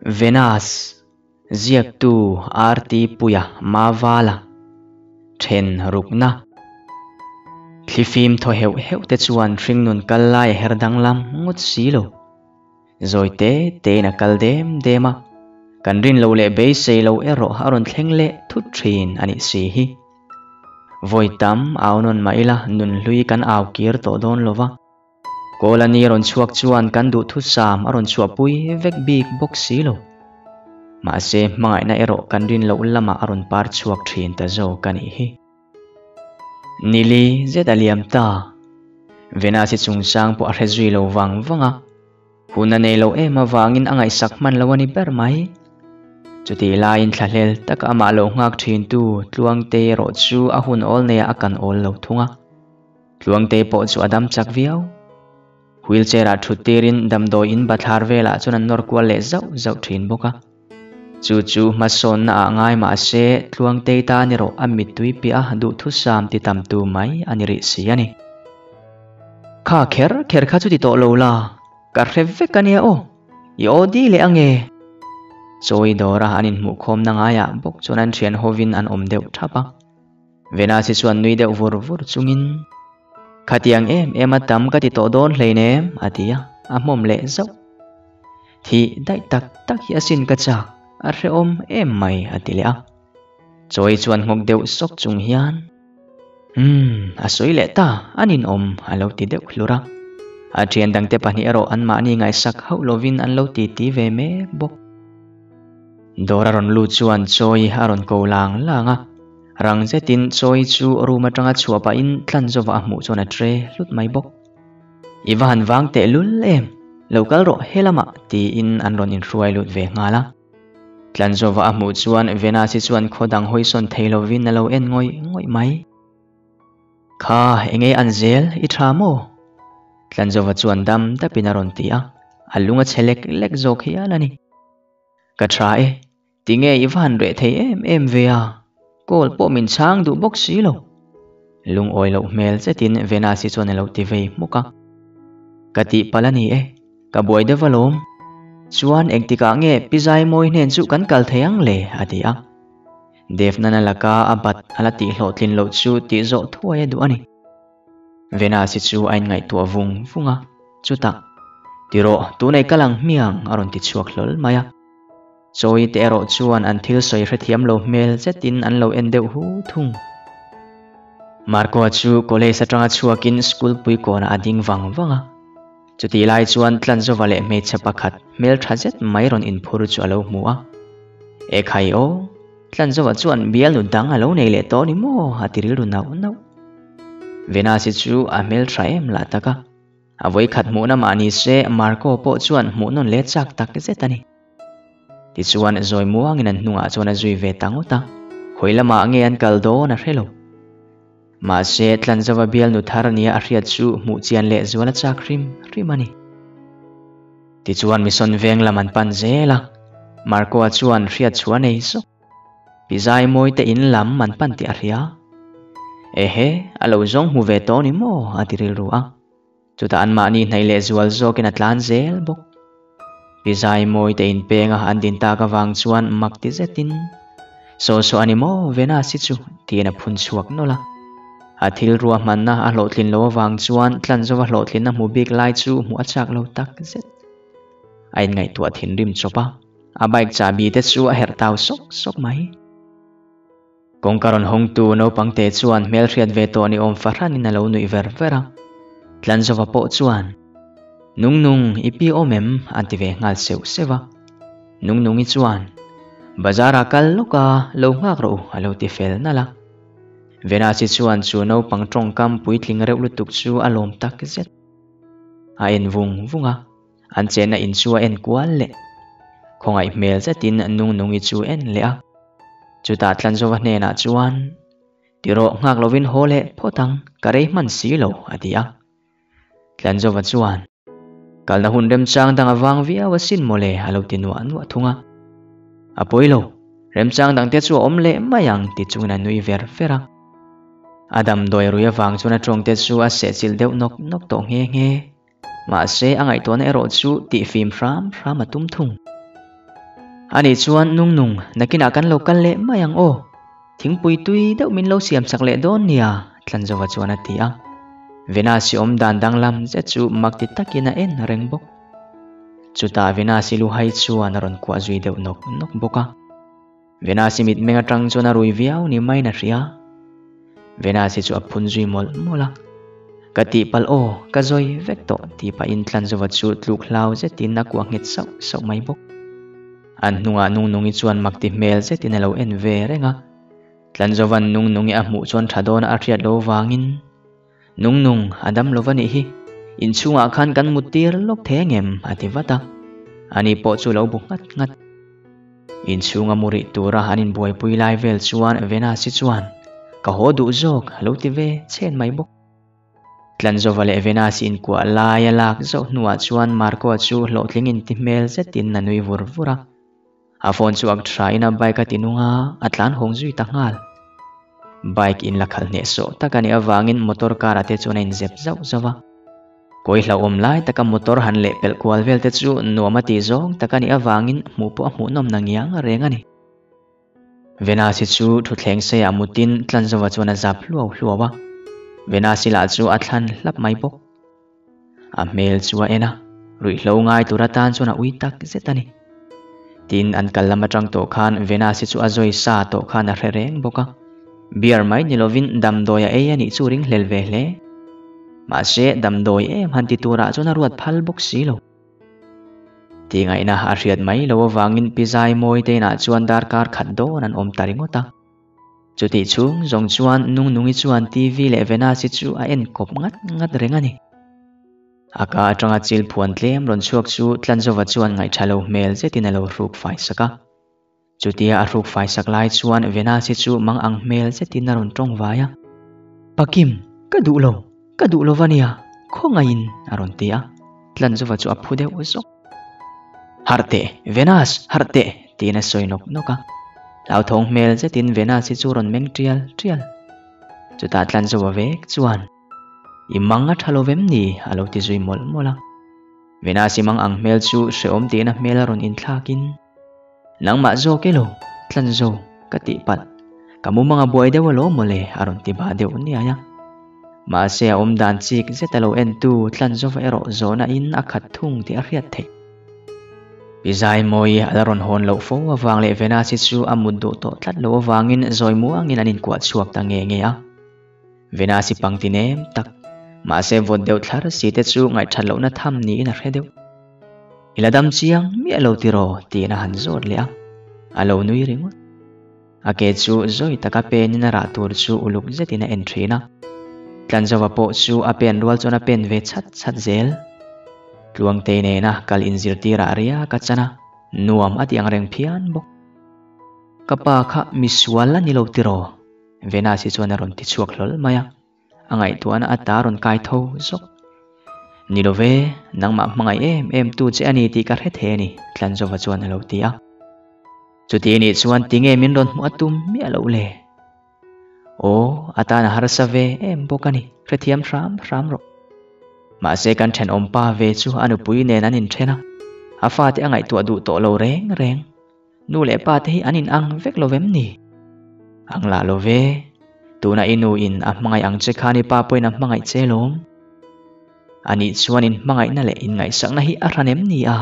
Venus, Ziaktu RT Puia Mavala, Then rukna. Thlifim thaw heuh heuh te chuan hringnun kal lai a her danglam ngawt si lo. Zawi te tein a kal dem dem a, kan rin lo leh beisei lo erawh a rawn thleng leh thut thin a nih si hi. Vawi tam au nawn mah ila nunhlui kan au kir tawh dawn lo va. Kawlani rawn chhuak chuan kan duhthusam a rawn chhuahpui vek bik bawk si lo. Mahse, hmangaihna erawh kan rin loh lamah a rawn par chhuak thin ta zawk a nih hi. Nili zet a liam ta. Venus-i chungchang pawh a hre zui lo vang vang a. Hun a nei lo em avangin a ngaihsak hman lo a ni ber mai. Chutih laiin thlahlel taka amah lo nghak thintu Tluangte erawh chu a hun awl neiah a kan awl lo thung a. Tluangte pawh chu a dam chak viau. Wheelchair ah thut tirin damdawi in bathlar velah chuan an nawr kual leh zauh zauh thin bawk a. Chu chu hmasawnna ah ngai mah se Tluangtei tan erawh a mittui piah a duhthusam ti tam tu mai a ni rih si a ni. Kha kher kher kha chu ti tawh lo la, ka hre vek a nia aw, i aw di leh ange. Chawi dawra an inhmuhkhawmna ngaiah bawk chuan an thian hovin an awm deuh thap a. Venasi chuan nui deuh vur vur chungin, Khatiang em em a tam ka ti tawh dawn hleinem, a ti a, a hmawm leh zauh. Thih daih tak tak hi asin ka chak, a hrehawm em mai, a ti leh a. Chawi chuan nghawk deuh sawk chung hian, Umm, a sawi leh ta, a ninawm, a lo ti deuh hlur a. A thian dangte pahnih erawh anmahni ngaihsak hauh lovin an lo titi ve mek bawk. Dawr a rawn lut chuan Chawi a rawn ko lang lang a. Rang zetin Chawi chu room atanga chhuah pahin tlan zawva a hmuh chuan a tre hlut mai bawk. I va han vang teh lul em? Lo kal rawh he lamah tiin an rawn inhruai lut ve nghal a. Tlan zawva a hmuh chuan Venus-i chuan khaw dang hawisawn thei lovin a lo en ngawih ngawih mai. Kha enge an zel i tha maw? Tlanzova chuan dam dapin a rawn ti a, a lung a chhe lek lek zawk hial a ni. Ka tha e, tinge i va han reh thei em em ve a, call pawh min chhang duh bawk si lo. Lungawi loh hmel zetin Venus-i chuan a lo ti vei hmuk a. Ka tihpalh a ni e, ka buai deuh alawm. Chuan engtikah nge Pi Zaimawi hnen chu kan kal thei ang le? a ti a. Devnana laka a bat a la tih hlawhtlin loh chu tih zawh thuai a duh a ni. Venus-i chu a inngaihtuah vung vung a, chutah, Ti rawh, tunei kal ang hmiang a rawn ti chhuak hlawl mai a. Chawi te erawh chuan an thil sawi hrethiam lo hmel zetin an lo en deuh hu thung. Marco-a chu college atanga chhuakin school puikawnah a ding vang vang a. Chutih lai chuan Tlanzova leh hmeichhe pakhat hmeltha zet mai rawn inphur chu a lo hmu a. E khai aw, Tlanzova chuan bialnu dang a lo nei leh tawh ni maw? a ti rilru nauh nauh. Venus-i chu a hmeltha em lah tak a. A vawikhat hmuhna mah ni se Marco pawh chuan hmuh nawn leh chak tak zet a ni. Tichuan zawi muangin an hnungah chuan a zui ve ta ngawt a, khawi lamah nge an kal dawn a hre lo. Mahse, Tlanzova bialnu thar nia a hriat chu hmuh chian leh zual a chak hrim hrim a ni. Tichuan Mission veng lam an pan zel a, Marco-a chuan hriat chhuah a nei zawk. Pi Zaimawi te in lam an pan tih a hria. Ehe, a lo zawng hmu ve tawh ni maw? a ti rilru a. Chutah anmahni hnaih leh zual zawkin a tlan zel bawk. Pi Zaimawi te inpenga an din tak avang chuan mak ti zetin, Saw saw a ni maw Venus hi chu? tiin a phun chhuak nawlh a. A thil ruahmanna a hlawhtlin lo avang chuan Tlanzova hlawhtlinna hmu bik lai chu hmuh a chak lo tak zet. A inngaihtuah thinrim chawp a, a bike chahbi te chu a herh tau sawk sawk mai. Kawngka rawn hawngtu naupangte chuan hmelhriat ve tawh ni awm fahranin a lo nuih ver ver a. Tlanzova pawh chuan, Nungnung, i pi awm em? a ti ve nghal seuh seuh a. Nungnungi chuan, Bazar-ah kal lawk a, lo nghak rawh u, a lo ti fel nalh a. Venasi chuan chu naupang tawngkam puitling reuh lutuk chu a lawm tak zet. A en vung vung a. An chenna in chu a en kual leh. Khawngaih hmel zetin Nungnungi chu en leh a. Chutah Tlanzova hnenah chuan, Ti rawh nghak lovin haw leh phawt ang, ka rei hman si lo, a ti a. Tlanzova chuan, Kalna hun remchang dang a vang viau asin mawle, a lo ti nuah nuah thung a. A pawi lo, remchang dangte chu a awm leh mai ang, ti chungin a nui ver ver a. A damdawi rui avang chuan a tawngte chu a sehchilh deuh nawk nawk tawh nghe nghe. Mahse, a ngaihtuahna erawh chu tihfim hram hram a tum thung. Anih chuan Nungnung, nakinah kan lo kal leh mai ang aw. Thingpui tui deuh min lo siam chak leh dawn nia, Tlanzova chuan a ti a. Venus-i awm dan danglam zet chu mak ti takin a en reng bawk. Chutah Venus-i luhai chuan a rawn kuah zui deuh nawk nawk bawk a. Venus-i mitmeng atang chuan a rui viau ni maiin a hria. Venus-i chu a phun zui mawlh mawlh a. Ka tihpalh aw, ka zawi vek tawh tih pahin Tlanzova chu tluk hlau zetin a kuah nghet sauh sauh mai bawk. An hnungah Nungnungi chuan mak ti hmel zetin a lo en ve reng a. Tlanzova'n Nungnungi a hmuh chuan tha dawna a hriat lo vangin, Nungnung, a dam lo va nih hi. Inchhungah khan kan mut tir lawk thei angem? a ti vat a. Ani pawh chu lo bu nghat nghat. Inchhunga mu rih tura an inbuaipui lai vel chuan Venus-i chuan, Ka haw duh zawk, a lo ti ve chhen mai bawk. Tlanzova leh Venus-i inkuah lai a lak zauh hnuah chuan Marco-a chu hlawhtling inti hmel zetin a nui vur vur a. A phone chu ak thain a bike a ti nung a, a tlan hawng zui ta nghal. Bike in la khalh hnehsawh tak a nih avangin motor car ah te chuan a inzep zauh zauh a. Kawi hlauhawm lai taka motor han leh pelh kual vel te chu nuam a tih zawng tak a nih avangin hmuh pawh a hmuhnawm na ngiang reng a ni. Venus-i chu thutthleng seiah mutin Tlanzova chuan a zap hluau hluau a. Venus-i lah chu a thlan hlap mai bawk. A hmel chu a en a, ruihhlo ngai tur atan chuan a ui tak zet a ni. Tin, an kal lam atang tawh khan Venus-i chu a zawi sa tawh khan a hre reng bawk a. Beer mai ni lovin damdawi a ei a nih chu ringhlel ve hle. Mahse, damdawi em han ti turah chuan a ruat phal bawk si lo. Tihngaihna a hriat mai lo avangin Pi Zaimawi te inah chuan darkar khat dawn an awm ta ringawt a. Chutih chhung zawng chuan Nungnungi chuan TV leh Venus-i chu a en kawp ngat ngat reng a ni. A ka atanga chil phuan tlem rawn chhuak chu Tlanzova chuan ngaihṭha lo hmel zetin a lo hruk fai sak a. Chutia a hruk fai sak lai chuan Venus-i chu mang ang hmel zetin a rawn ṭawng vai a. Pakim, ka duh lo, ka duh lo va nia, khawngaihin a rawn ti a. Tlanzova chu a phu deuh zawk. Harh teh, Venus, harh teh, tiin a sawi nawk nawk a. Hlauthawng hmel zetin Venus-i chu rawn meng tial tial. Chutah Tlanzova vek chuan, I mang a tha lo vem ni? a lo ti zui mawlh mawlh a. Venus-i mang ang hmel chu hrehawm tiin a hmel a rawn inthlakin, Nangmah zawk elo, Tlanzo, ka tih palh. Ka mumang a buai deuh alawm mawle, a rawn ti bah deuh niai a. Mahse a awm dan chik zet a lo entu Tlanzova erawh zawhna in a khat thung tih a hriat theih. Pi Zaimawi a la rawn hawn loh fo avang leh Venus-i chu a mut duh tawh tlat loh avangin zawi muangin an inkuah chhuak ta nge nge a. Venus-i pangti nem tak, mahse vawt deuh thlar si te chu ngaihthat lohna tham niin a hre deuh. I la dam chiang miah lo tiraw? tiin a han zawt leh a, a lo nui ringawt. A ke chu zawi taka penin a rah tur chu uluk zetin a en thin a. Tlanzova pawh chu a pen rual chuan a pen ve chhat chhat zel. Tluangtei nena kal inzirtirah riak a chan a, nuam a ti ang reng phian bawk. Ka pa kha misual a ni lo tiraw? Venus-i chuan a rawn ti chhuak hlawl mai a, a ngaihtuahna a ta rawn kai tho zawk. Ni lo ve, nangmah hmangaih em em tu che a ni tih ka hre thei a ni, Tlanzova chuan a lo ti a. Chuti anih chuan tinge min rawn hmuh a tum miah loh le? Aw, a tan a harsa ve em bawk a ni, hrethiam hram hram rawh. Mahse kan thenawm pa ve chu a nupui nen an inthen a, a fate a ngaihtuah duh tawh lo reng reng. Nu leh pa te hi an in ang vek lo vem ni? Ang lah lo ve. Tuna i nu in a hmangaih ang che khan i pa pawhin a hmangaih che lawm. Anih chuan in hmangaihna leh in ngaihsakna hi a hran em ni a?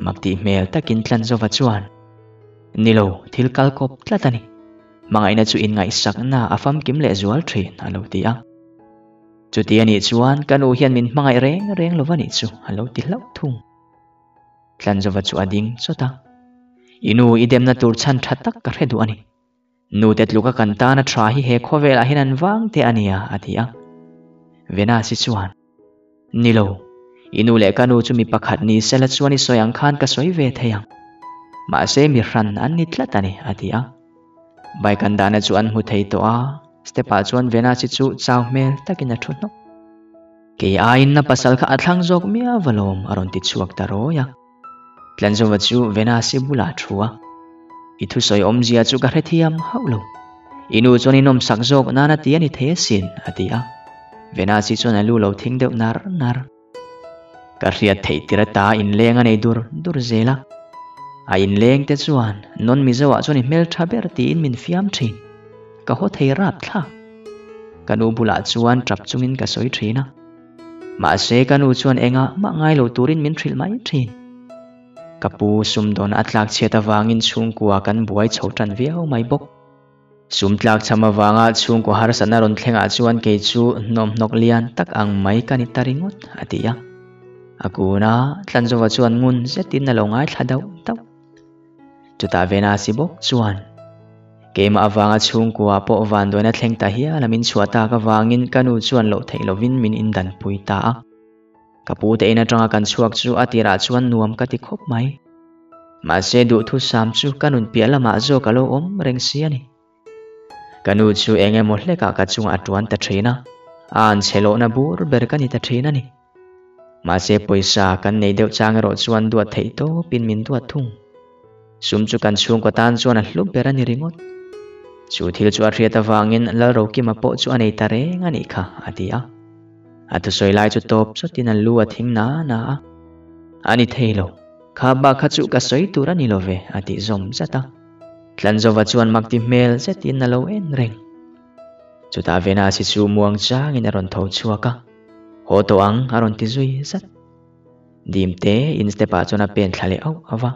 Mak tih hmel takin Tlanzova chuan, Ni lo, thil kal kawp tlat a ni. Hmangaihna chu in ngaihsakna a famkim leh zual thin, a lo ti a. Chuti anih chuan ka nu hian min hmangaih reng reng lo va nih chu, a lo ti hlauh thung. Tlanzova chu a ding chawt a, I nu i demna tur chhan tha tak ka hre duh a ni. Nute tluka kan tana tha hi he khawvelah hian an vang teh a nia, a ti a. Venus-i chuan, Ni lo, i nu leh ka nu chu mi pakhat ni sela chuan i sawi ang khan ka sawi ve thei ang. Mahse mi hran an ni tlat a ni, a ti a. Bike an dahna chu an hmu thei tawh a, step-ah chuan Venus-i chu chau hmel takin a thu hnawk. Kei aiin na pasal kha a thlang zawk miau va lawm, a rawn ti chhuak ta rawi a. Tlanzova chu Venus-i bulah a thu a. I thusawi awmzia chu ka hrethiam hauh lo. I nu chuan i nawmsak zawk nan a ti a ni thei asin, a ti a. Venus-i chuan a lu lo thing deuh nar nar. Ka hriat theih tir ata inleng a nei dur dur zel a. A inleng te chuan non Mizo ah chuan i hmeltha ber tiin min fiam thin. Ka haw thei rapthlak. Ka nu bulah chuan tap chungin ka sawi thin a. Mahse ka nu chuan engah mah ngai lo turin min hrilh mai thin. Ka pu sumdawn a tlak chhiat avangin chhungkua kan buai chho tan viau mai bawk. Sum tlak cham avanga chhungkaw harsatna rawn thlengah chuan kei chu hnawmhnawk lian tak ang mai ka ni ta ringawt, a ti a. A kun a, Tlanzova chuan ngun zetin a lo ngaithla dauh dauh. Chutah Venasi bawk chuan, Keimah avanga chhungkua pawh vanduaina thleng ta hial a min chhuah tak avangin ka nu chuan loh theih lovin min indanpui ta a. Ka pu te in atanga kan chhuak chu a tirah chuan nuam ka ti khawp mai. Mahse duhthusam chu ka nun piah lamah zawk a lo awm reng si a ni. Ka nu chu eng emaw hlekah ka chungah a tuan ta thin a, a an chhe lohna bur ber ka ni ta thin a ni. Mahse pawisa kan nei deuh chang erawh chuan duat theih tawpin min duat thung. Sum chu kan chhungkaw tan chuan a hlu ber a ni ringawt. Chu thil chu a hriat avangin Lalrokima pawh chu a nei ta reng a nih kha, a ti a. A thusawi lai chu tawp chawtin a lu a thing na na a. A ni thei lo, kha bak kha chu ka sawi tur a ni lo ve, a tih zawm zat a. Tlanzova chuan makti hmel zetin a lo en reng. Chutah Venasi chu muang changin a rawn tho chhuak a, Haw tawh ang, a rawn ti zui zat. Dimte in step ah chuan a pen thla leh auh auh a.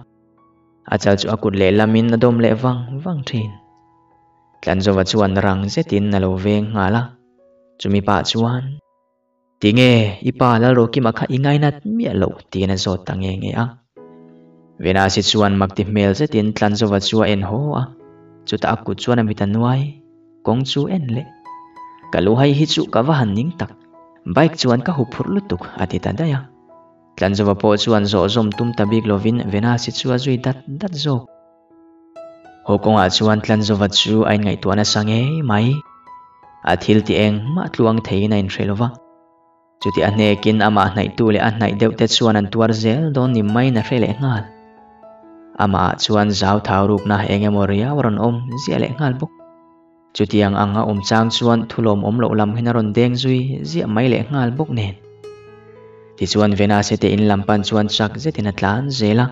A chal chu a kut lehlamin a dawm leh vang vang thin. Tlanzova chuan rang zetin a lo veng nghal a, chumi pah chuan, Tinge i pa Lalrokima kha i ngainat miah loh? tiin a zawt ta nge nge a. Venasi chuan makti hmel zetin Tlanzova chu a en haw a, chutah a kut chuan a mit a nuai, kawng chu en leh. Ka luhai hi chu ka va han ning tak, bike chuan ka huphurh lutuk, a ti ta daih a. Tlanzova pawh chuan zawh zawm tum ta bik lovin Venasi chu a zui dat dat zawk. Haw kawngah chuan Tlanzova chu a inngaihtuah nasa ngei mai. A thil ti engmah tluang theiin a inhre lo va. Chuti a hnekin amah hnaihtu leh a hnaih deuhte chuan an tuar zel dawn ni maiin a hre leh nghal. Amahah chuan zau thau rukna eng emaw riau a rawn awm ziah leh nghal bawk. Chutiang ang a awm chang chuan thulawm awm loh lam hian a rawn deng zui ziah mai leh nghal bawk nen. Tichuan Venase te in lam pan chuan chak zetin a tlan zel a.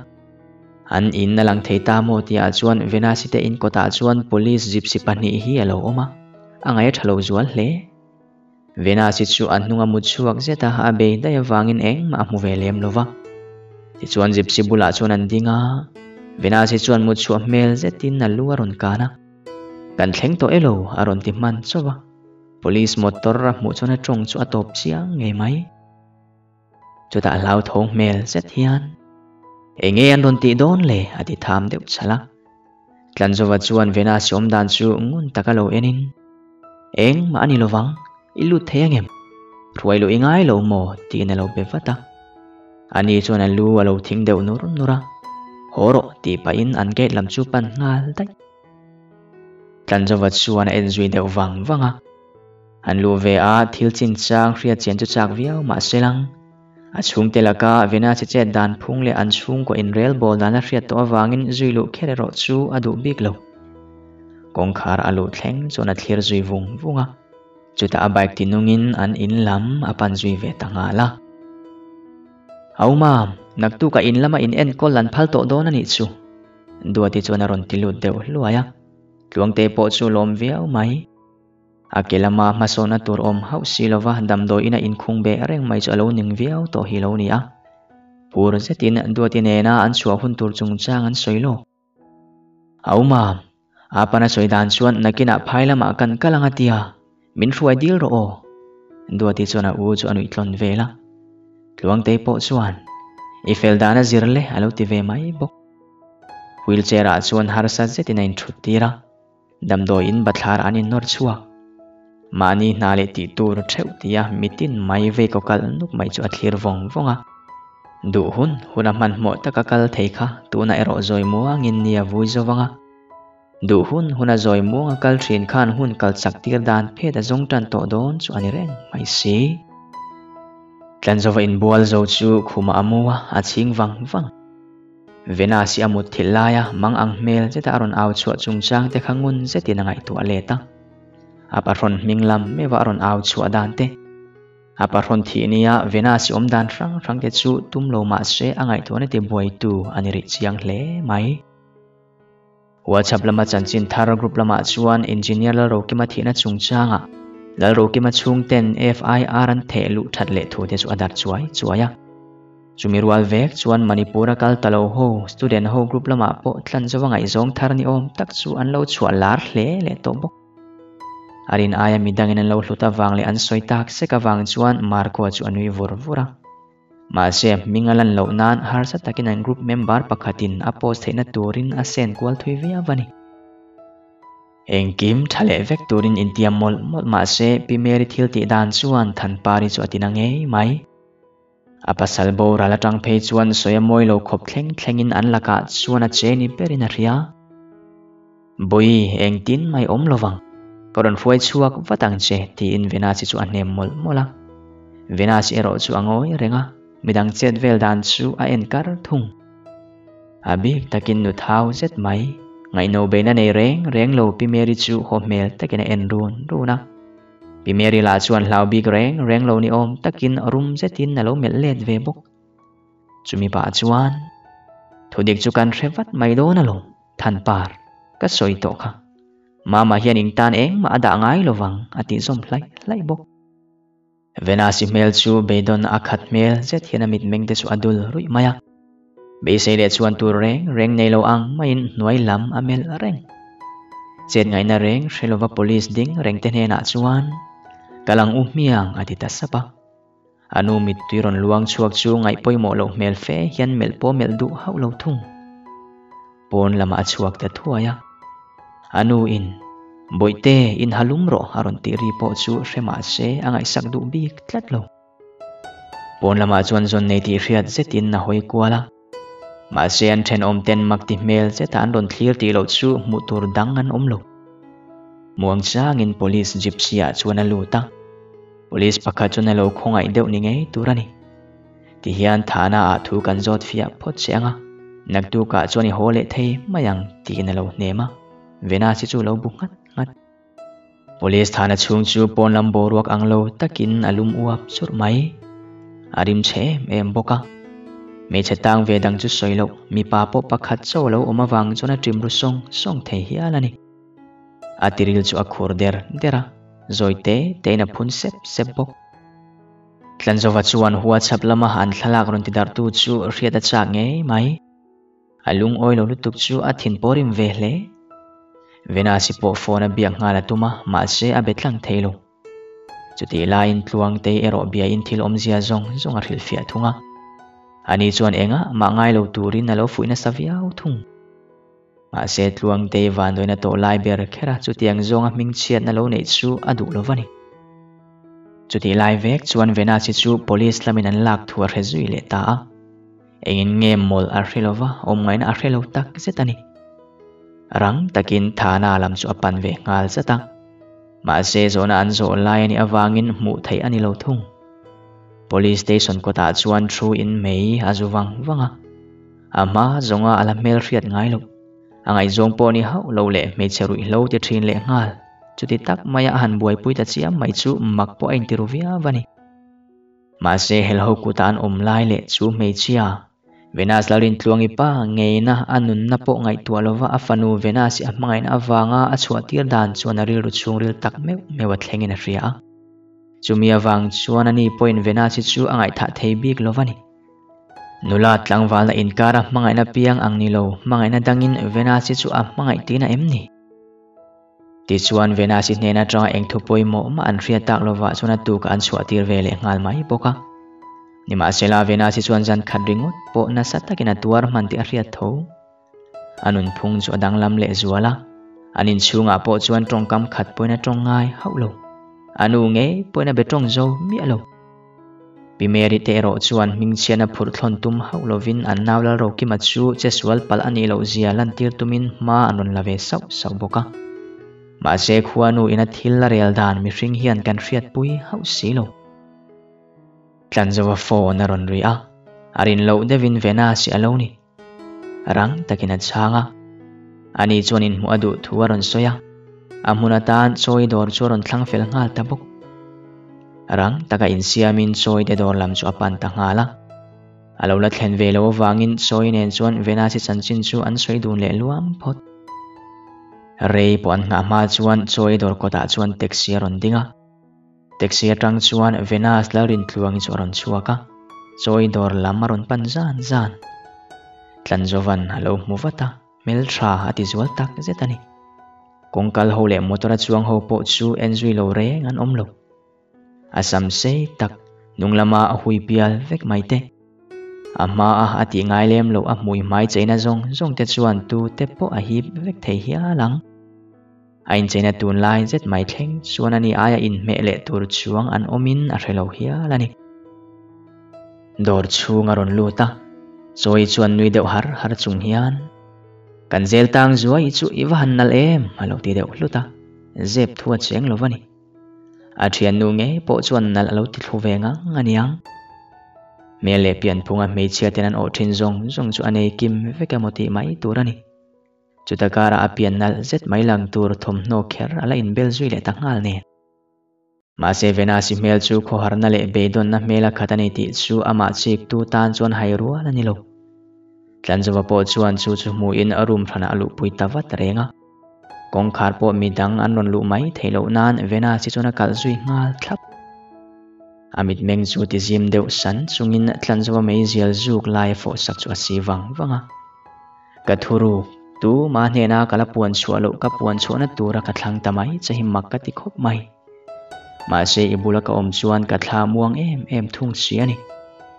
An in a lang thei ta maw tihah chuan Venasi te in kawtah chuan police gypsy pahnih hi a lo awm a, a ngaih a tha lo zual hle. Venasi chu a hnunga mut chhuak zet a, a bei daih avangin engmah a hmu ve lem lo va. Tichuan gypsy bulah chuan an ding a, Venasi chuan mut chhuah hmel zetin a lu a rawn kan a. Kan thleng tawh elo? a rawn ti hman chauh a. Police motor a hmuh chuan a tawng chu a tawp chiang ngei mai. Chutah hlauthawng hmel zet hian, Enge an rawn tih dawn le? a ti tham deuh chhalh a. Tlanzova chuan Venus awm dan chu ngun taka lo enin, Engmah a ni lovang, i lut thei angem? Hruai luh i ngai lo maw? tiin a lo be vat a. Ani chuan a lu a lo thing deuh nur nur a, Haw rawh tih pahin an gate lam chu pan nghal daih. Tlanzova chuan a en zui deuh vang vang a. An luh ve a, thil chinchang hriat chian chu chak viau mah se lang. A chhungte laka Vena che chet dan phung leh an chhungkaw inrel bawl dan a hriat tawh avangin zui luh kher erawh chu a duh bik lo. Kawngkhar a luh thleng chuan a thlir zui vung vung a, chutah a bike tinungin an in lam a pan zui ve ta nghal a. Aumam, naktukah in lama in enkawl an phal tawh dawn a nih chu, Duati chuan a rawn ti lut deuh hluai a, Tluangte pawh chu lawm viau mai. A ke lama hmasawnna tur awm hauh si lova damdawiin a inkhung beh reng mai chu a lo ning viau tawh hi lo ni a. Phur zetin Duati nena an chhuah hun tur chungchang an sawi lawk. A awm a, a pana sawi dan chuan nakinah phai lamah kan kal ang a tia, min hruai dil rawh aw. Duati chuan a u chu a nuih tlawn vel a. Tluangtei pawh chuan, I fel dan a zir le a lo ti ve mai bawk. Wheelchair ah chuan harsa zetin a inthut tir a. Damdawiin bathlar an innawr chhuak. Mahni hna leh tih tur theuh tia mitin mai vei kaw kal nuk mai chu a thlir vawng vawng a. Duh hun hun a hmanhmawh taka kal thei kha tunah erawh zawi muangin ni a vui zo vang a. Duh hun hun a zawi muanga kal thin khan hun kal chak tir dan phet a zawng tan tawh dawn chu a ni reng mai si. Tlanzova inbual zo chu khumah a mu a, a chhing vang vang. Venus hi a mut thilh laia mang ang hmel zeta a rawn au chhuah chungchang te kha ngun zetin a ngaihtuah let a. A pahrawn hming lam meuha a rawn au chhuah dan te. A pahrawn thih nia Venus-i awm dan hrang hrang te chu tum lo mah se a ngaihtuahna ti buaitu a ni rih chiang hle mai. WhatsApp lama chanchin thar group lamah chuan Engineer Lalrokima thihna chungchangah Lalrokima chhungten FIR an theh luh that leh thu te chu a darh chuai chuai a. Chumi rual vek chuan Manipur a kal ta lo ho student ho group lamah pawh tlan zova ngaihzawng thar ni awm tak chu an lo chhuah lar hle leh tawh bawk. A rin aia midangin an lo hlut avang leh an sawi tak sek avang chuan Marco-a chu a nui vur vur a. Mahse, hming a lan loh nan harsa takin an group member pakhatin a post theihna turin a send kual thui viau a ni. Engkim tha leh vek turin intiam mawlh mawlh mahse Pi Mary thil tih dan chuan Thanpari chu a tina ngei mai. A pasal boral atang phei chuan sawi a mawi lo khawp thleng thlengin an lakah chuan a che ni berin a hria. Bawi, engtin mai awm lovang. Ka rawn hruai chhuak vat ang che, tiin Venus-i chu a hnem mawlh mawlh a. Venus erawh chu a ngawi reng a, midang chet vel dan chu a en kar thung. A bik takin nu thau zet mai, ngaihno beina nei reng reng lo Pi Mary chu haw hmel takin a en run run a. Pi Mary lah chuan hlau bik reng reng lo ni awm takin rum zetin a lo melh let ve bawk. Chumi pah chuan, Thudik chu kan hre vat mai dawn alawm. Thanpar, ka sawi tawh kha. Mama hian ing tan engmah a dah ngai lo vang, a tih zawm hlaih hlaih bawk. Venus-i hmel chu beidawn a khat hmel zet hian a mitmeng te chu a dul ruih mai a. Beisei leh chuan tur reng reng nei lo ang maiin hnuai lam a melh reng. Chet ngaihna reng hre lova police ding reng te hnenah chuan, Kal ang u hmiang, a ti ta sap a. A nu mittui rawn luang chhuak chu ngaih pawimawh loh hmel fe hian melh pawh melh duh hauh lo thung. Pawn lamah a chhuak ta thuai a. A nu in, Bawihte, in ha lum rawh a rawn tih ri pawh chu hre mah se a ngaihsak duh bik tlat lo. Pawn lamah chuan zawn nei tih hriat zetin a hawi kual a. Mahse an thenawm ten mak ti hmel zeta an rawn thlir tih loh chu hmuh tur dang an awm lo. Muang changin police gypsy ah chuan a lut a. Police pakhat chuan a lo khawngaih deuh ni ngei tur a ni. Tihian thahna ah thu kan zawt fiah phawt che ang a, naktukah chuan i haw leh thei mai ang tiin a lo hnem a. Venus-i chu lo bu nghat nghat. Police thahna chhung chu pawn lam boruak ang lo takin a lum uap churh mai. A rim chhe em em bawk a. Hmeichhe tang ve dang chu sawi loh, mipa pawh pakhat chaw a lo awm avang chuan a ṭim ru sawng sawng thei hial a ni. A tiril chu a khur der der a, zawi te tein a phun sep sep bawk. Tlanzova chuan WhatsApp lama an thlalak rawn ti darhtu chu hriat a chak ngei mai. A lungawi lo lutuk chu a thin pawh rim ve hle. Venus-i pawh phone a biak nghal a tum a, mahse a be tlang thei lo. Chutih laiin Tluangtei erawh biain thil awmzia zawng zawng a hrilhfiah thung a. Ani chuan engah mah ngai lo turin a lo fuih nasa viau thung. Mahse Tluangtei vanduaina tawh lai ber kher a chutiang zawnga hmingchhiatna lo neih chu a duh lo va ni. Chutih lai vek chuan Venus-i chu police lamin an lak thu a hre zui leh ta a. Engin nge mawlh a hre lova, awm ngaihna a hre lo tak zet a ni. Rang takin Thana lam chu a pan ve nghal zat a. Mahse zawhna an zawh lai a nih avangin hmuh theih a ni lo thung. Police station kawtah chuan thu in mei a zu vang vang a. A hma zawnga a la hmel hriat ngai loh. A ngaihzawng pawh ni hauh lo leh hmeichhe ruihhlo ti thin leh nghal. Chuti tak maia a han buaipui ta chiam mai chu mak pawh a intiru viau a ni. Mahse helho kuta an awm lai leh chu hmeichhia, Venus Lalrintluangi pa ngeina a nunna pawh ngaihtuah lova a fanu Venus-i a hmangaihna avanga a chhuahtir dan chuan a rilru chhungril tak meuh meuh a thlengin a hria a. Chumi avang chuan ani pawhin Venus-i chu a ngaihthah thei bik lova ni. Nula tlangvalna inkara hmangaihna piang ang ni lo, hmangaihna dangin Venus-i chu a hmangaih tihna em ni? Tichuan, Venus-i hnen atanga eng thu pawimawh mah an hriat tak lovah chuan a tuk an chhuahtir ve leh nghal mai bawk a. Nimahsela, Venus-i chuan zan khat ringawt pawh nasa takin a tuar hman tih a hriat tho. A nunphung chu a danglam leh zual a, an inchhungah pawh chuan tawngkam khat pawhin a tawng ngai hauh lo. A nu ngei pawhin a be tawng zo miah lo. Pi Mary te erawh chuan hmingchhiatna phurh thlawn tum hauh lovin an nau Lalrokima chu che sual palh a nih loh zia lantir tumin hma an rawn la ve sauh sauh bawk a. Mahse khuanu ina thil la rel dan mihring hian kan hriatpui hauh si lo. Tlanzova phone a rawn ri a, a rin loh deuhin Venus-i a lo ni. Rang takin a chhang a, ani chuan inhmuh a duh thu a rawn sawi a, a hmun atan chawi dawr chu a rawn thlang fel nghal ta bawk. Rang taka insiamin Chawi te dawr lam chu a pan ta nghal a. A lo la thlen ve loh avangin Chawi nen chuan Venus-i chanchin chu an sawi dun leh luam phawt. Rei pawh an nghah hma chuan Chawi dawr kawtah chuan taxi a rawn ding a. Taxi atang chuan Venus Lalrintluangi chu a rawn chhuak a, Chawi dawr lam a rawn pan zan zan. Tlanzovan a lo hmu vat a, hmeltha a ti zual tak zet a ni. Kawngkal ho leh motor a chuang ho pawh chu en zui lo reng an awm lo. A sam sei tak hnung lama a hui pial vek mai te. A hma a a tih ngai lem loh a hmui hmai cheina zawng zawng te chuan tu te pawh a hip vek thei hial ang. A incheina tunlai zet mai thleng chuan ani aia inhmeh leh tur chuang an awmin a hre lo hial a ni. Dawr chhung a rawn lut a, Chawi chuan nui deuh har har chung hian, Kan zel tang zuai i chu i va han nalh em? a lo ti deuh hlut a, zep thu a cheng lo va ni. A thiannu ngei pawh chuan nalh a lo ti thlu ve ngang a niang. Hmel leh pianphunga hmeichhia ten an awh thin zawng zawng chu a nei kim vek emaw tih mai tur a ni. Chuta karah a pian nalh zet mai lang tur thawmhnaw kher a la inbel zui leh ta nghal nen. Mahse Venus-i hmel chu khawharna leh beidawnna hmel a khat a ni tih chu amah chiktu tan chuan hai rual a ni lo. Tlanzova pawh chuan chu chu hmuhin a room hranah a luhpui ta vat reng a. Kawngkhar pawh midang an rawn luh mai theih loh nan Venus-i chuan a kalh zui nghal thlap. A mitmeng chu ti zim deuh san chungin Tlanzova meizial zuk lai a fawhsak chu a si vang vang a. Ka thuruk, tu mah hnena ka la puan chhuah loh ka puan chhuahna tura ka thlang ta mai che hi mak ka ti khawp mai. Mahse i bula ka awm chuan ka thla muang em em thung si a ni.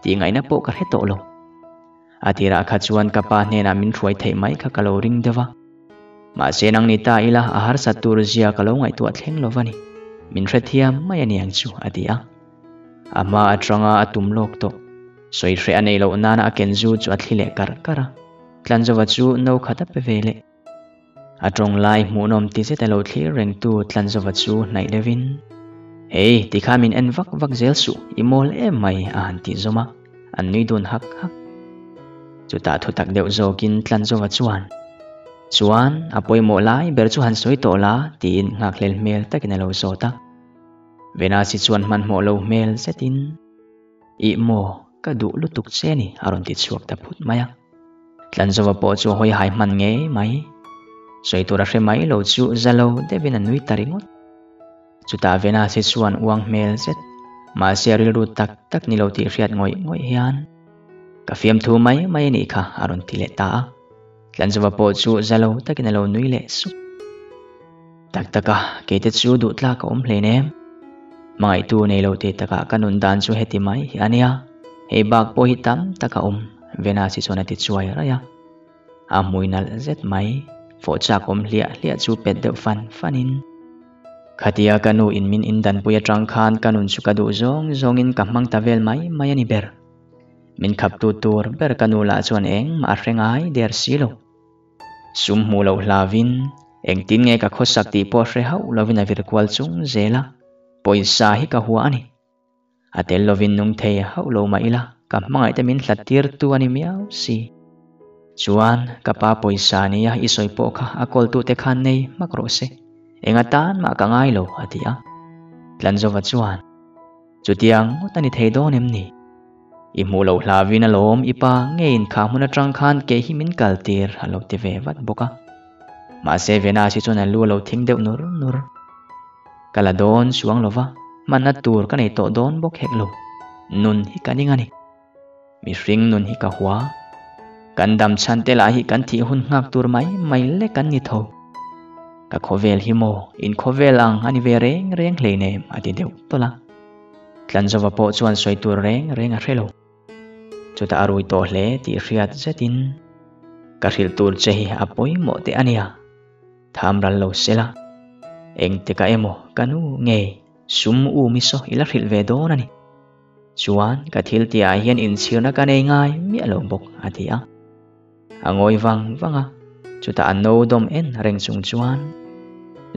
Tih ngaihna pawh ka hre tawh lo. A tirah kha chuan ka pa hnenah min hruai theih mai kha ka lo ring deuh a. Mahse nang ni ta ila a harsat tur zia ka lo ngaihtuah thleng lo va ni. Min hrethiam mai a ni ang chu a ti a. A hma atanga a tum lawk tawh. Sawi hreh a neih loh nana a ken zu chu a thli leh karh karh a. Tlanzova chu no khat a pe ve leh. A tawng lai hmuhnawm ti zet a lo thlir rengtu Tlanzova chu hnaih deuhin, Hei, tikha min en vak vak zel suh, i mawl em mai a han tih zawm a, an nui dun hak hak. Chutah thutak deuh zawkin Tlanzova chuan, Chuan, a pawimawh lai ber chu han sawi tawh la tiin nghakhlel hmel takin a lo zawt a. Venasi chuan hmanhmawh lo hmel zetin, Ih maw, ka duh lutuk che ni a rawn ti chhuak ta phut mai a. Tlanzova pawh chu a hawi hai hman ngei mai. Sawi tur a hre mai lo chu za lo deuhin a nui ta ringawt. Chutah Venasi chuan uang hmel zet, mahse a rilru tak tak ni lo tih hriat ngawih ngawih hian, Ka fiamthu mai mai a nih kha a rawn ti leh ta a. Tlanzova pawh chu za lo takin a lo nui leh sup. Tak taka, keite chu duh tlak a awm hlein em? Hmangaihtu nei lo tih takah ka nun dan chu heti mai hi a nia, hei bak pawh hi tam tak a awm, Venus-i chuan a ti chuai raih a. A hmui nalh zet mai, fawh chak awm hliah hliah chu pet deuh fan fanin. Khatia ka nu in min indanpui atang khan ka nun chu ka duh zawng zawngin ka hmang ta vel mai mai a ni ber. Min khaptu tur ber ka nu lah chuan engmah a hre ngai der si lo. Sum hmuh loh hlavin, engtin nge ka khawsak tih pawh hre hauh lovin a vir kual chung zel a, pawisa hi ka hua a ni. A tel lovin nung thei hauh lo mah ila, ka hmangaihte min hlat tirtu a ni miau si. Chuan, ka pa pawisa nia i sawi pawh kha a kawltute khan nei hmak rawh se, enga tan mah ka ngai lo, a ti a. Tlanzova chuan, Chutiang ngawt a ni thei dawn em ni? I hmuh loh hlavin alawm i pa ngeiin kha hmun atang khan ke hi min kal tir a lo ti ve vat bawk a. Mahse Venus hi chuan a lu a lo thing deuh nur nur. Ka la dawn chuang lo va, hmanna tur ka nei tawh dawn bawk hek lo. Nun hi ka ning a ni. Mihring nun hi ka hua. Kan dam chhan te lah hi kan thih hun nghak tur mai mai lek an ni tho. Ka khawvel hi maw in khawvel ang a ni ve reng reng hleinem a ti deuh tawlh a. Tlanzova pawh chuan sawi tur reng reng a hre lo. Chutah a rui tawh hle tih hriat zetin, Ka hrilh tur che hi a pawimawh teh a nia, tham ral lo sela, engtikah emaw ka nu ngei sum u mi saw i la hrilh ve dawn a ni. Chuan ka thil tihah hian inchhirna ka nei ngai miah lo bawk, a ti a. A ngawi vang vang a, chutah a no dawm en reng chung chuan,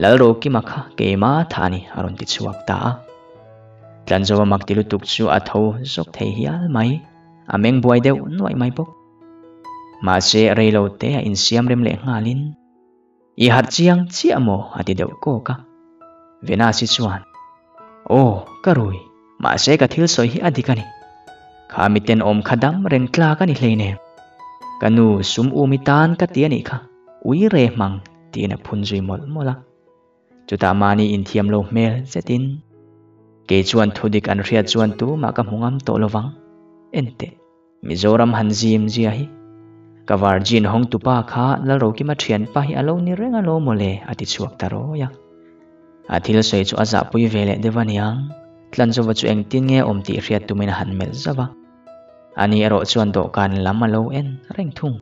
Lalrokima kha keima tha a ni, a rawn ti chhuak ta a. Tlanzova mak ti lutuk chu a tho zawk thei hial mai, a meng buai deuh nuaih mai bawk. Mahse, reilo te a insiam rem leh nghalin, I harh chiang chiah maw? a ti deuh kawk a. Venus-i chuan, Aw, ka rui. Mahse ka thil sawi hi a dik a ni. Kha mi tenawm kha dam reng tlak a ni hleinem. Ka nu sum umi tan ka ti a nih kha, ui re hmang tiin a phun zui mawlh mawlh a. Chutah mahni inthiam lo hmel zetin, Kei chuan thudik an hriat chuan tumah ka hmu ngam tawh lovang. Enteh, Mizoram han zim zia hi. Ka virgin hawngtupa kha Lalrokima thianpa hi a lo ni reng a lo mawle a ti chhuak ta rawi a. A thil sawi chu a zahpui ve leh deuh a niang. Tlanzova chu engtin nge awm tih hriat tumin a han melh zauh a. Ani erawh chuan dawhkan lam a lo en reng thung.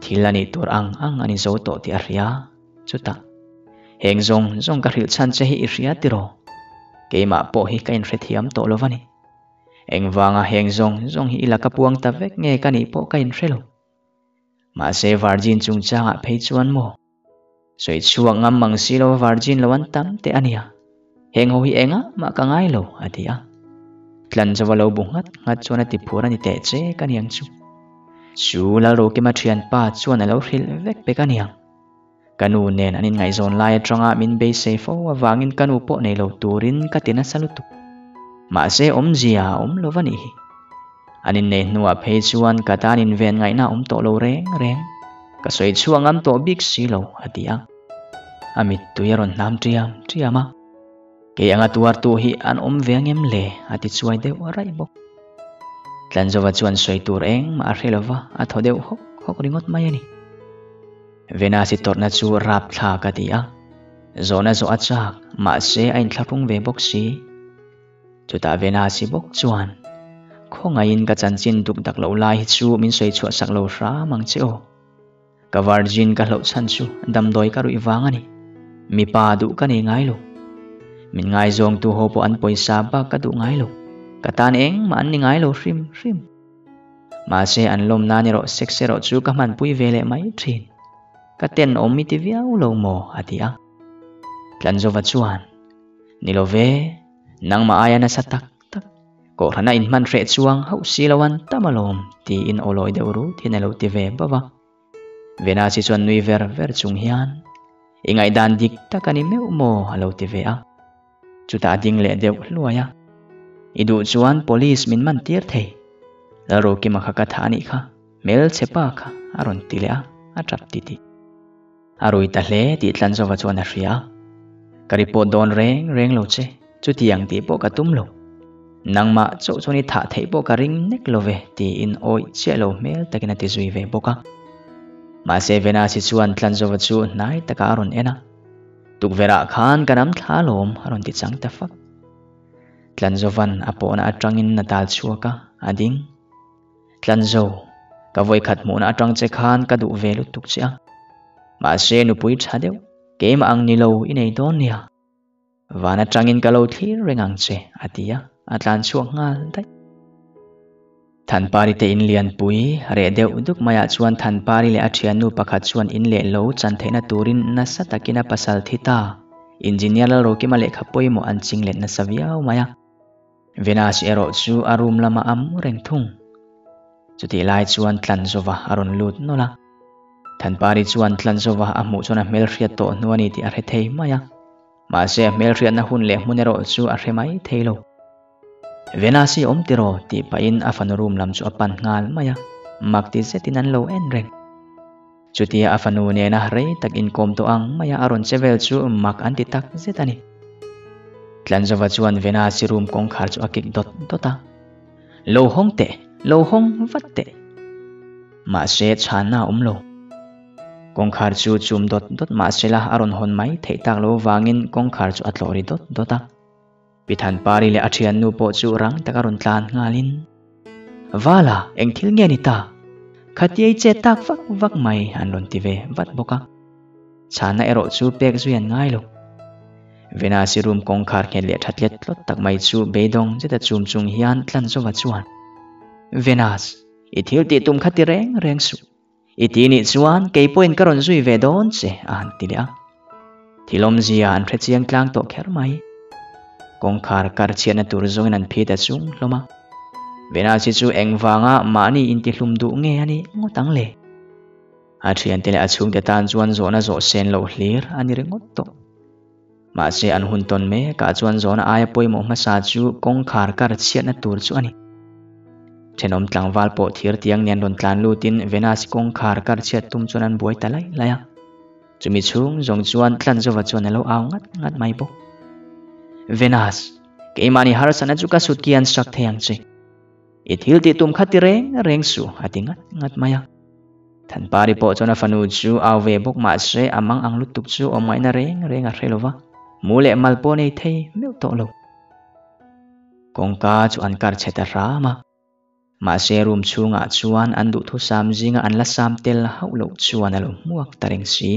Thil a nih tur ang ang a ni zo tawh tih a hria. Chutah, Heng zawng zawng ka hrilh chhan che hi i hria tiraw? Keimah pawh hi ka inhrethiam tawh lo va ni. Engvanga heng zawng zawng hi i laka puang ta vek nge ka nih pawh ka inhre lo. Mahse Virgin chungchangah phei chuan maw? Sawi chhuak ngam mang si lo Virgin lo an tam teh a nia. Heng ho hi engah mah ka ngai lo, a ti a. Tlanzova lo bu nghat nghat chuan a ti phur a ni teh che ka niang chu. Chu Lalrokima thianpa chuan a lo hrilh vek pek a niang. Ka nu nen an inngaihzawn lai atanga min beisei fo avangin ka nu pawh nei lo turin ka ti nasa lutuk. Mahse awmzia a awm lo va nih hi. An innei hnuah phei chuan ka tan inven ngaihna a awm tawh lo reng reng. Ka sawi chhuak ngam tawh bik si lo, a ti a. A mittui a rawn hnam ṭiam ṭiam a. Kei anga tuartu hi an awm ve angem le? a ti chuai deuh raih bawk. Tlanzova chuan sawi tur engmah a hre lo va, a thaw deuh hawk hawk ringawt mai a ni. Venus-i tawrhna chu rapthlak a ti a, zawhna zawh a chak, mahse a inthlahrung ve bawk si. Chutah Venus-i bawk chuan, Khawngaihin ka chanchin duk dak loh lai hi chu min sawi chhuah sak lo hram ang che aw. Ka virgin ka hlauh chhan chu damdawi ka ruih vang a ni. Mipa duh ka nei ngai lo. Min ngaizawngtu ho pawh an pawisa bak ka duh ngai lo. Ka tan engmah an ni ngai lo hrim hrim. Mahse an lawm nan erawh sex erawh chu ka hmanpui ve leh mai thin. Ka tenawm i ti viau lo maw? a ti a. Tlanzova chuan, Ni lo ve, nangmah aia nasa tak tak, kawhhrana inhman hreh chuang hauh si lo an tam alawm, tiin aw lawi deuh rut hian a lo ti ve bauh a. Venasi chuan nui ver ver chung hian, I ngaihdan dik tak a ni meuh maw? a lo ti ve a. Chutah a ding leh deuh hluai a. I duh chuan police min man tir thei. Lalrokima kha ka thah anih kha, hmelchhe pa kha a rawn ti leh a, a tap titih. A rui ta hle tih Tlanzova chuan a hria a. Ka report dawn reng reng lo che, chutiang tih pawh ka tum lo. Nangmah chauh chuan i thah theih pawh ka ring nek lo ve tiin awih chiah lo hmel takin a ti zui ve bawk a. Mahse Venasi chuan Tlanzova chu hnai takah a rawn en a. Tukverhah khan ka ram thla alawm a rawn ti chang ta fak. Tlanzovan a pawhna atangin a tal chhuak a, a ding. Tlanzo, ka vawikhat hmuhna atang che khan ka duh ve lutuk che a. Mahse nupui tha deuh, keimah ang ni lo i nei dawn nia. Van atangin ka lo thlir reng ang che, a ti a, a tlan chhuak nghal daih. Thanpari te in lianpui reh deuh duk maiah chuan Thanpari leh a thiannu pakhat chuan in leh lo chan theihna turin nasa takin a pasal thi ta. Engineer Lalrokima lehkha pawimawh an ching let nasa viau mai a. Venus erawh chu a room lamah a mu reng thung. Chutih lai chuan Tlanzova a rawn lut nawlh a. Thanpari chuan Tlanzova a hmuh chuan a hmelhriat tawh hnu a ni tih a hre thei mai a. Mahse a hmelhriatna hun leh hmun erawh chu a hre mai thei lo. Venus-i awm tiraw tih pahin a fanu room lam chu a pan nghal mai a, mak ti zetin an lo en reng. Chutia a fanu nena rei tak inkawm tawh ang maia a rawn che vel chu mak an ti tak zet a ni. Tlanzova chuan Venus-i room kawngkhar chu a kik dawt dawt a, Lo hawng teh, lo hawng vat teh. Mahse chhanna a awm lo. Kawngkhar chu chum dawt dawt mahsela a rawn hawn mai theih tak lo vangin kawngkhar chu a tlawh ri dawt dawt a. Pi Thanpari leh a thiannu pawh chu rang taka rawn tlan nghalin, Vala, eng thil nge ni ta? Khatiai che tak vak vak mai an rawn ti ve vat bawk a. Chhana erawh chu pek zui an ngai lo. Venasi room kawngkhar nghet leh tha tlet tlawt tak mai chu beidawng zeta chum chung hian Tlanzova chuan, Venus, i thil tih tum kha ti reng reng suh. I ti nih chuan kei pawhin ka rawn zui ve dawn che a han ti leh a. Thil awmzia an hre chiang tlang tawh kher mai. Kawngkhar kar chhiatna tur zawngin an phit a chung hlawm a. Venasi chu engvanga mahni intihlum duh nge a nih ngawt ang le? A thiante leh a chhungte tan chuan zawhna zawh sen loh hlir a ni ringawt tawh. Mahse an hun tawn mekah chuan zawhna aia pawimawh hmasa chu kawngkhar kar chhiatna tur chu a ni. Thenawm tlangval pawh thir tiang nen rawn tlan lutin Venus kawngkhar kar chhiat tum chuan an buai ta laih laih a. Chumi chhung zawng chuan Tlanzova chuan a lo au ngat ngat mai bawk. Venus, keimahni harsatna chu ka sut kian sak thei ang che. I thil tih tum kha ti reng reng suh, a ti ngat ngat mai a. Thanpari pawh chuan a fanu chu au ve bawk mah se a mang ang lutuk chu awm ngaihna reng reng a hre lo va, mu leh mal pawh nei thei meuh tawh lo. Kawngka chu an kar chhe ta hram a, mahse room chhungah chuan an duhthusam zinga an la sam tel hauh loh chuan a lo hmuak ta reng si.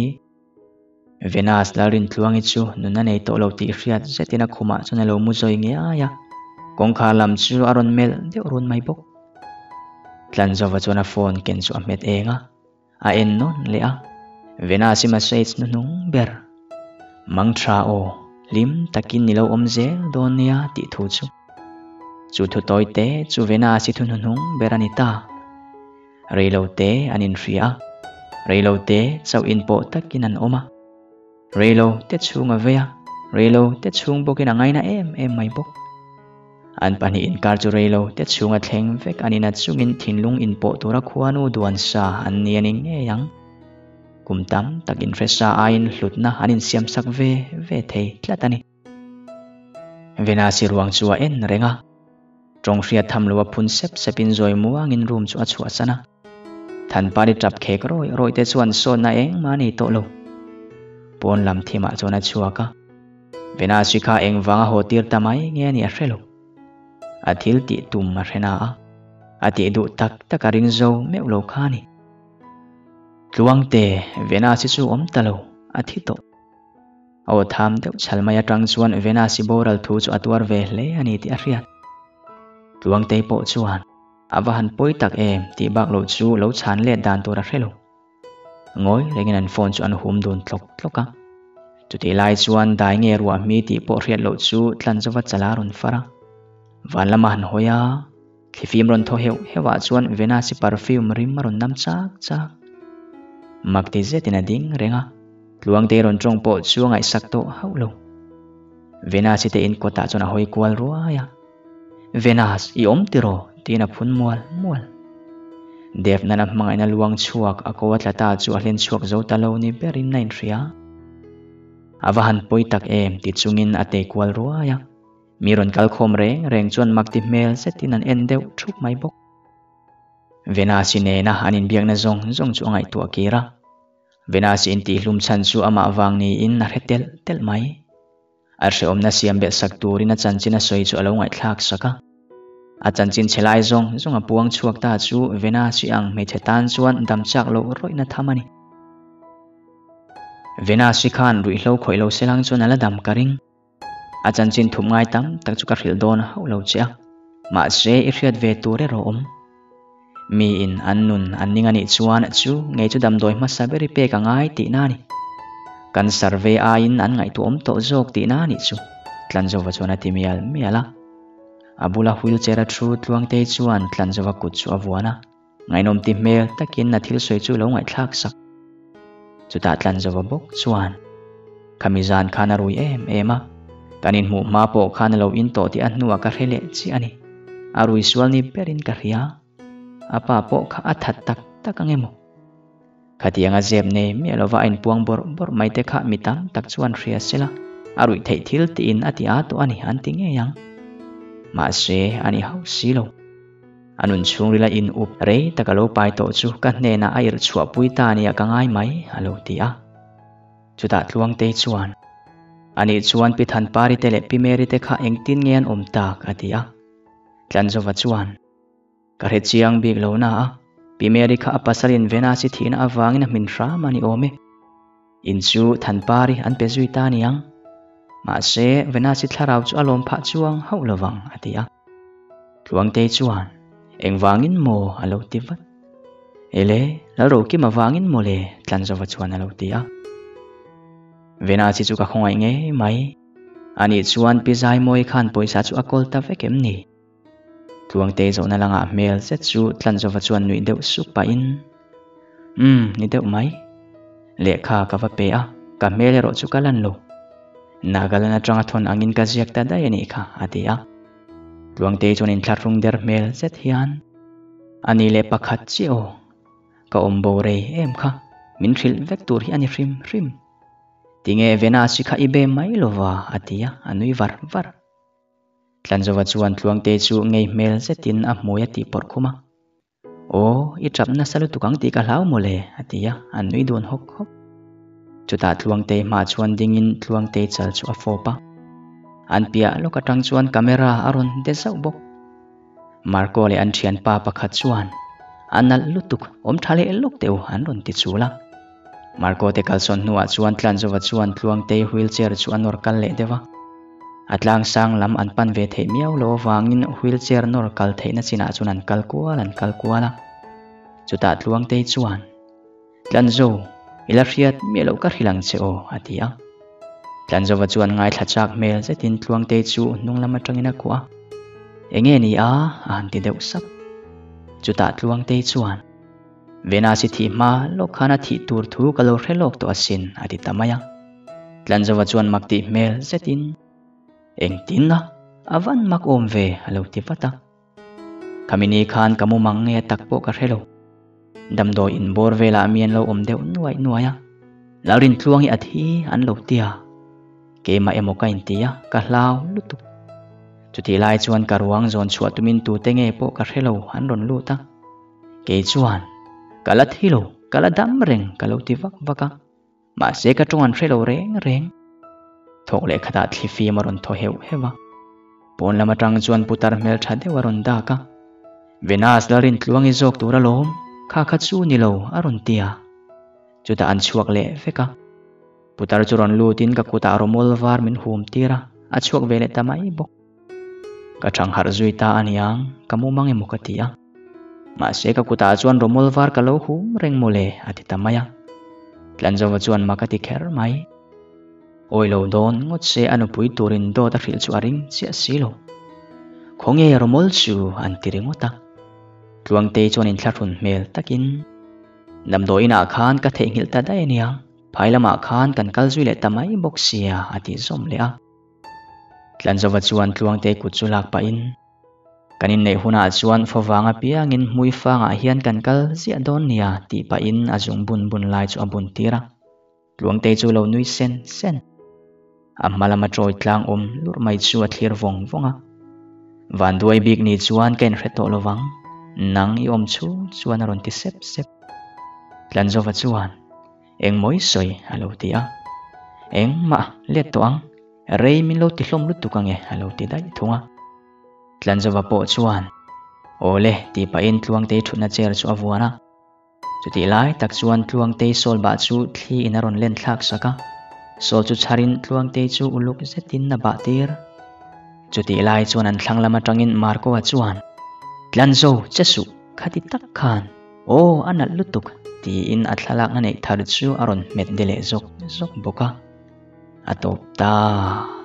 Venus Lalrintluangi chu nun a nei tawh lo tih hriat zetin a khumah chuan a lo mu zawi ngiai a, kawngkhar lam chu a rawn melh deuh run mai bawk. Tlanzova chuan a phone ken chu a hmet eng a, a en nawn leh a, Venus-i message hnuhnung ber, Mangtha aw, hlim takin i lo awm zel dawn nia tih thu chu. Chu thu tawi te chu Venus-i thu hnuhnung ber a ni ta. Reilote an inhria a, reilote chauh inpawh takin an awm a. Reilote chhung a vei a, reilote chhung bawkin a ngaina em em mai bawk. An pahnih inkar chu reilote chhung a thleng vek an ina chungin thinlung inpawh tura khuanu duan sa an ni a ni ngei ang. Kum tam tak inhre sa aiin hlutna an insiamsak ve ve thei tlat a ni. Venasi ruang chu a en reng a, tawng hriat tham lo a phun sep sepin zawi muangin room chu a chhuahsan a. Thanpari tap khek rawih rawih te chuan sawnna engmah a nei tawh lo. Pawn lam thimah chuan a chhuak a, Venasi kha engvanga haw tir ta mai nge a nih a hre lo. A thil tih tum a hre na a, a tih duh tak tak a ring zo meuh lo kha a ni. Tluangte, Venasi chu awm ta lo, a thi tawh. A aw tham deuh chhal mai atang chuan Venus-i boral thu chu a tuar ve hle a ni tih a hriat. Tluangtei pawh chuan a va han pawi tak em tih bak loh chu lo chhan let dan tur a hre lo. Ngawi rengin an phone chu an hum dun tlawk tlawk a. Chutih lai chuan dai nge ruah hmi tih pawh hriat loh chu Tlanzova chala rawn far a. Van lama han hawi a, Thlifim rawn thaw heuh heuh ah chuan Venus-i perfume rim a rawn nam chak chak. Mak ti zetin a ding reng a, Tluangtei rawn tawng pawh chu a ngaihsak tawh hauh lo. Venus-i te in kawtah chuan a hawi kual ruai a, Venus, i awm tiraw? tiin a phun mual mual. Devnan a hmangaihna luang chhuak a ko a tla ta chu a hlen chhuak zo ta lo ni berin a inhria. A va han pawi tak em ti chungin a tei kual ruai a. Mi rawn kal khawm reng reng chuan mak ti hmel zetin an en deuh thup mai bawk. Venus-i nena an inbiakna zawng zawng chu a ngaihtuah kir a. Venus-i intihhlum chhan chu amah vang niin a hre telh telh mai. A hrehawmna siam belh sak turin a chanchin a sawi chu a lo ngaihthlak sak a. A chanchin chhe lai zawng zawng a puang chhuak ta chu Venus-i ang hmeichhe tan chuan dam chak loh rawihna tham a ni. Venus-i khan ruihhlo khawih lo selang chuan a la dam ka ring. A chanchin thup ngai tam tak chu ka hrilh dawn hauh lo che a, mahse i hriat ve tur erawh awm. Miin an nun an ning a nih chuan chu ngei chu damdawi hmasa ber i pek a ngai tihna a ni. Kan survey aiin an ngaihtuahawm tawh zawk tihna a nih chu, Tlanzova chuan a ti mial mial a. A bula wheelchair a thu Tluangtei chuan Tlanzova kut chu a vuan a. Ngaihnawm ti hmel takin a thil sawi chu lo ngaihthlak sak. Chutah Tlanzova bawk chuan, Khami zan khan a rui em em a, kan inhmuh hma pawh khan a lo in tawh tih a hnuah ka hre leh chiah a ni. A rui sual ni berin ka hria. A pa pawh kha a that tak tak ang emaw? Khatiang a zep nei miah lova a inpuang bawrh bawrh mai te kha mi tam tak chuan hria sela, a ruih theih thil tiin a ti a tawh a ni an ti ngei ang. Mahse, a ni hauh si lo. A nun chhungrila in up rei tak a lo pai tawh chu ka hnenah a irh chhuahpui ta nia ka ngai mai, a lo ti a. Chutah Tluangtei chuan, Anih chuan Pi Thanpari te leh Pi Mary te kha engtin nge an awm tak? a ti a. Tlanzova chuan, Ka hre chiang bik lo na a, Pi Mary kha a pasalin Venus-i thihna avangin a hmin hram a ni awm e. In chu Thanpari an pe zui ta niang. Mahse, Venus-i thlarau chu a lawm phah chuang hauh lovang, a ti a. Tluangtei chuan, Engvangin maw? a lo ti vat. Ele, Lalrokima vangin maw le? Tlanzova chuan a lo ti a. Venus-i chu ka khawngaih ngei mai. Anih chuan Pi Zaimawi khan pawisa chu a kawl ta vek em ni? Tluangtei zawhna langah hmel zet chu Tlanzova chuan nuih deuh sup pahin, Umm, ni deuh mai. Lehkha ka va pe a, ka hmel erawh chu ka lan lo. Nagaland atanga thawn angin ka ziak ta daih a nih kha, a ti a. Tluangtei chuan inthlahrung der hmel zet hian, A ni leh pakhat chiah aw, ka awm bo rei em kha, min hrilh vek tur hi a ni hrim hrim. Tinge Venus hi kha i be mai lova, a ti a, a nui var var. Tlanzova chuan Tluangtei chu ngei hmel zetin a hmui a tih pawrh khum a. Aw, i tap nasa lutuk ang tih ka hlau mawle, a ti a, a nui dun hawk hawk. Chutah Tluangtei hmah chuan dingin Tluangtei chal chu a fawp a. An piah lawk atang chuan camera a rawn de zauh bawk. Marco leh an thianpa pakhat chuan, A nalh lutuk, awm tha leh lawk teh u, an rawn ti chul a. Marco te kalsawn hnuah chuan Tlanzova chuan Tluangtei wheelchair chu a nawr kal leh deuh a. A tlang sang lam an pan ve theih miau lo avangin wheelchair nawr kal theihna chinah chuan an kal kual an kal kual a. Chutah Tluangtei chuan, Tlanzo, i la hriat miah loh ka hrilh ang che aw, a ti a. Tlanzova chuan ngaithla chak hmel zetin Tluangtei chu hnung lam atangin a kuah a. Enge ni a? a han ti deuh sap. Chutah Tluangtei chuan, Venus i thih hma lawk khan a thih tur thu ka lo hre lawk tawh asin, a ti ta mai a. Tlanzova chuan mak tih hmel zetin, Engtin a? A van mak awm ve, a lo ti vat a. Khami ni khan ka mumang nge tak pawh ka hre lo. Damdawi inbawr velah mi an lo awm deuh nuaih nuaih a. Lalrintluang hi a thi an lo ti a. Keimah emaw ka inti a, ka hlau lutuk. Chutih lai chuan ka ruang zawn chhuah tumin tute nge pawh ka hre lo an rawn lut a. Kei chuan, Ka la thi lo, ka la dam reng, ka lo ti vak vak a. Mahse ka tawng an hre lo reng reng. Thawk leh khatah thli fim a rawn thaw heuh heuh a. Pawn lam atang chuan putar hmel tha deuh a rawn dak a. Venus Lalrintluangi zawk tur alawm, kha kha chu ni lo a rawn ti a. Chutah an chhuak leh vek a. Putar chu rawn lutin ka kutah rawmawl var min hum tir a, a chhuak ve leh ta mai bawk. Ka thang harh zui ta a niang, ka mu mang emaw ka ti a. Mahse ka kutah chuan rawmawl var ka lo hum reng mawle a ti ta mai a. Tlanzova chuan mak a ti kher mai. Awi lo dawn ngawt se a nupui turin dawt a hrilh chu a ring chiah si lo. Khawnge rawmawl chu an ti ringawt a. Tluangtei chuan inthlahrun hmel takin, Damdawiinah khan ka theihnghilh ta daih a nia, phai lamah khan kan kal zui leh ta mai bawk sia a ti zawm leh a. Tlanzova chuan Tluangte kut chu lak pahin, Kan inneih hunah chuan favang apiangin hmui fangah hian kan kal ziah dawn nia tih pahin a zung bun bun lai chu a bun tir a. Tluangte chu lo nui sen sen. A hma lama tawi tlang awm lurh mai chu a thlir vawng vawng a. Vanduai bik ni chuan ka inhre tawh lovang, nang i awm chhung chuan a rawn ti sep sep. Tlanzova chuan, Engmawi sawi a lo ti a. Engmah let tawh ang, rei min lo ti hlawm lutuk ange a lo ti daih thung a. Tlanzova pawh chuan, Awle tih pahin Tluangtei thutna chair chu a vuan a. Chutih lai tak chuan Tluangtei sawl bah chu thli in a rawn len thlak sak a. Sawl chu chharin Tluangtei chu uluk zetin a bah tir. Chutih lai chuan an thlang lam atangin Marco-a chuan, Tlanzo, che suh, khati tak khan. Aw, a nalh lutuk, tiin a thlalakna neih thar chu a rawn hmet de leh zawk zawk bawk a. A tawp ta.